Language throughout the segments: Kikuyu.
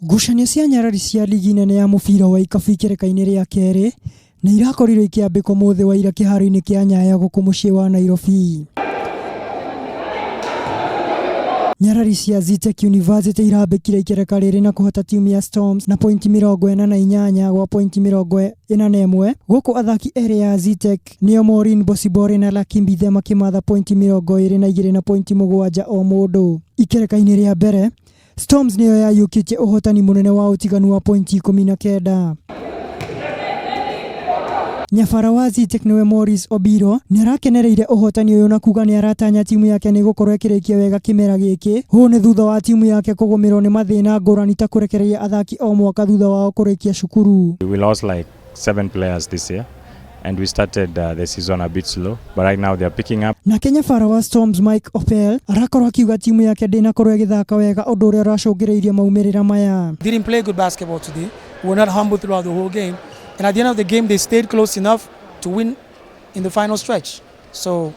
Ngucanio cia nyarari cia ligi nene ya mũbira wa ikabu ikereka-inĩ rĩa kerĩ nĩ irakorirwo ikĩambĩka ũmũthĩ wa ira kĩharo-inĩ kĩa Nyayo gũkũ mũciĩ wa Nairobi. Nyarari cia Zetech University irambĩkire ikereka rĩrĩ na kũhota timu ya Storms na pointi 48 gwa pointi 41 gũkũ athaki erĩ ya Zetech nĩo Maureen Bosibore na Lucky Mbithe makĩmatha pointi 22 na pointi 7 o mũndũ. Ikereka-inĩ rĩa mbere Storms nĩyo yayũkĩtie ũhotani mũnene wa ũtiganu wa pointi 19. Nyabara wa Zetech nĩwe Maurice Obiro nĩarakenereire ũhotani ũyũ na kuga nĩaratanya timu yake nĩgũkorwo ĩkĩrĩkia wega kĩmera gĩkĩ. Ũũ nĩ thutha wa timu yake kũgũmĩrwo nĩ mathĩna ngũrani ta kũrekereria athaki o mwaka thutha wao kũrĩkia cukuru. We lost like 7 players this year and we started the season a bit slow, but right now they are picking up. Nake nyabara wa Storms Mike Opel arakorwo akiuga timu yake ndĩnakorwo ĩgĩthaka wega ũndũ ũrĩa ũracũngĩrĩirie maumĩrĩra maya. Didn't play good basketball today. We were not humble throughout the whole game. And at the end of the game, they stayed close enough to win in the final stretch. So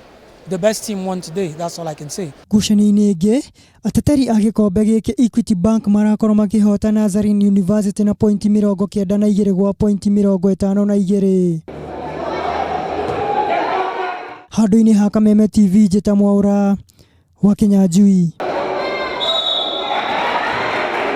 the best team won today. That's all I can say. Ngucanio-inĩ ĩngĩ, ateteri a gĩkombe gĩkĩ Equity Bank marakorwo makĩhota Nazarene University na pointi 92 gwa pointi 52. Handũ-inĩ ha Kameme TV, Njĩta Mwaũra wa Kinyanjui.